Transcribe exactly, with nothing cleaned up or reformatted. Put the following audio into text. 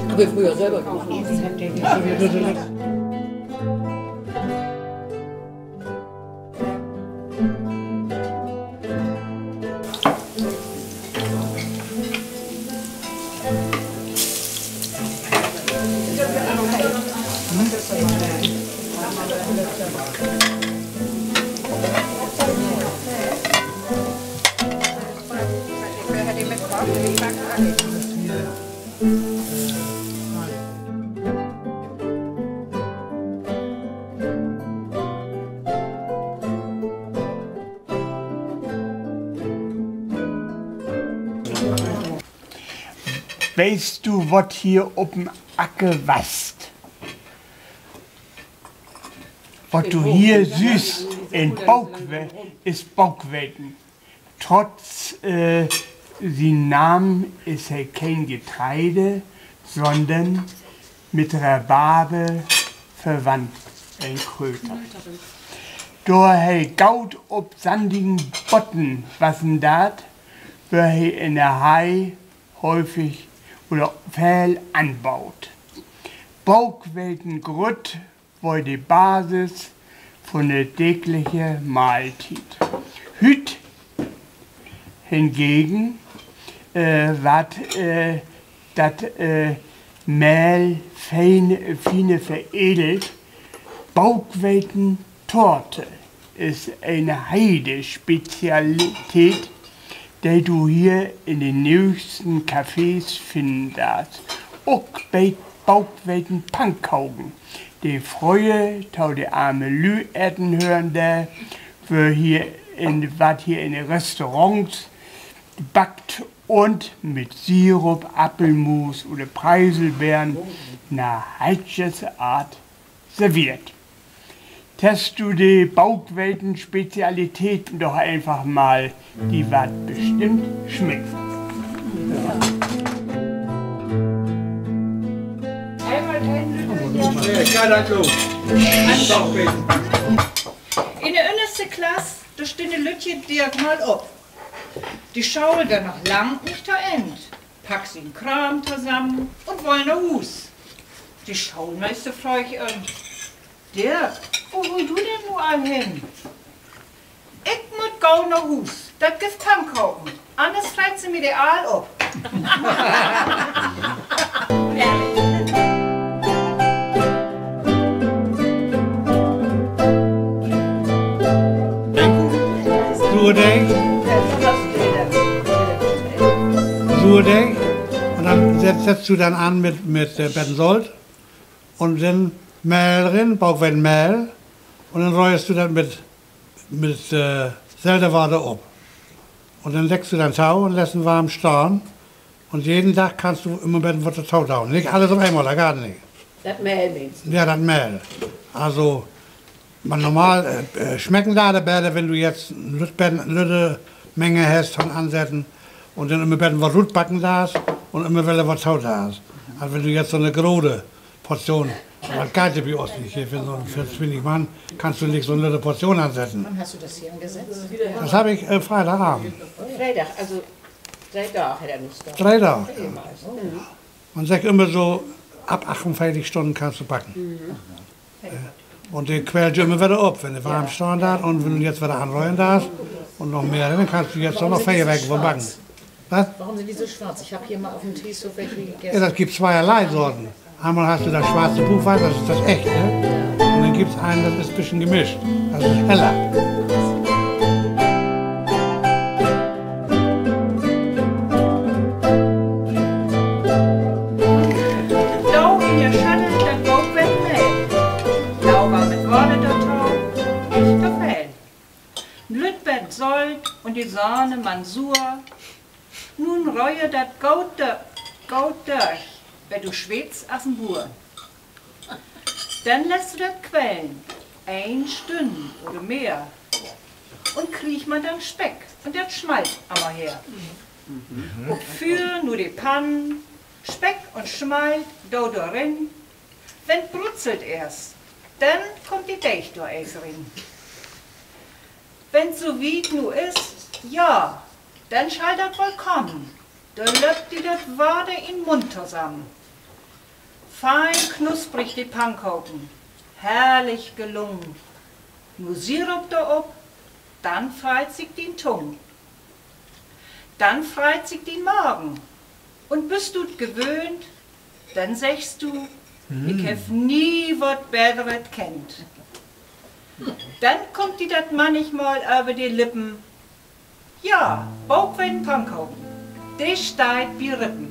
Hab ich früher selber gemacht. Weetst du, wat hier op 'n Acker wasst? Wat du hier sühst, in Bookwe-, is Bookweten. Trotz, äh, sien Naam is he keen Getreide, sonnern mit Rhabarber verwandt, en Kröter. Dor he goot op sandigen Bodden wassen deit, wöör he in de Hei häufig oder veel anbaut. Bookweten-Grütt weer de Basis vun de dägliche Mahltiet. Hüüt hingegen, äh, warrt, äh, dat, äh, Mehl fien-, fiener veredelt. Bookwetentorte is en Heidespezialität, de du hier in de neegsten Cafés finnen deist. Ok Be-, Bookweten-Pannkoken, de fröher to de arme Lüüd eten hören dee, wöör hier in, warrt hier in de Restaurants backt un mit Sirup, Appelmus oder Preiselbeern na heidnische Art serveert. Test du de Bookweten-Spezialitäten doch eenfach mal, di warrt bestimmt smecken. In de ünnerste Klass, dor stünn de lüttje Dirk mal op. De School weer noch lang nich to Enn. Pack sien Kraam tosamen un woll na Huus. De Schoolmeester freeg em: Dirk, wo wullt du denn nu al hen? Ik mutt gau na Huus. Dat gifft Pannkoken. Anners freet se mi de Aal op. Suerdeeg. Suerdeeg. Un denn sett-, settst du denn an mit, mit, äh, beten Solt. Un denn Mehl rin, Bookwetenmehl. Un denn röhrst du dat mit, mit, äh, Selterwater op. Un denn deckst du denn to un lettst en warm stahn. Un jeden Dag kannst du immer beten wat dorto doon. Nich allens op eenmal, dat geiht nich. Dat Mehl meenst du? Ja, dat Mehl. Also, man normal, äh, äh, smecken deit dat beter, wenn du jetzt en lütt beten, lütte Menge hest to'n Ansetten un denn immer beten wat rutbacken deist un immer wedder wat to deist. As wenn du jetzt so 'ne grote Portion, dat geiht ja bi uns nich. Hier för so, för twintig Mann kannst du nich so 'ne lütte Portion ansetten. Wann hast du das hier umgesetzt? Dat heff ik, äh, Freedagavend. Freedag, also dree Daag hett he nu stahn. Dree Daag, ja. Man seggt immer so, ab achtunveertig Stunnen kannst du backen. Un de quellt ja immer wedder op, wenn de warm stahn deit un wenn du jetzt wedder anröhren deist un noch mehr, denn kannst du jetzt noch veer Weken von backen. Wat? Warum sind die so schwarz? Ich hab hier mal auf dem Teehof welche gegessen. Ja, dat gifft tweierlei Sorten. Eenmal hest du dat swarte Buchweiß, dat is dat echte. Un denn gifft een, dat is en beten gemischt. Dat is heller. Do in de Schöttel dat Bookwetenmehl. Lauwarmet Water dorto, nich to veel. En lütt beten Solt un de Sahne man suer. Nu röhr dat goot dör-, goot dörch, bet du sweetst as en Buur. Denn lettst du dat quellen, een Stünn oder mehr. Un kriggst man denn Speck, un dat smalt ammer her. Op Füer nu de Pann, Speck un Smalt do dor rin. Wenn 't brutzelt eerst, denn kummt de Deeg dor eerst rin. Wenn 't so wiet nu is, ja, denn schall dat woll kamen. Dor löppt di dat Water in'n Mund tosamen. Fein knusprig, de Pannkoken. Herrlich gelungen. Nu Sirup dor op, denn freit sik dien Tung. Denn freit sik dien Magen. Un büst du 't gewöhnt, denn seggst du: Ik heff nie wat Beteret kennt. Denn kummt di dat männichmal över de Lippen: Ja, Bockweten-Pannkoken, de steiht bi Rippen.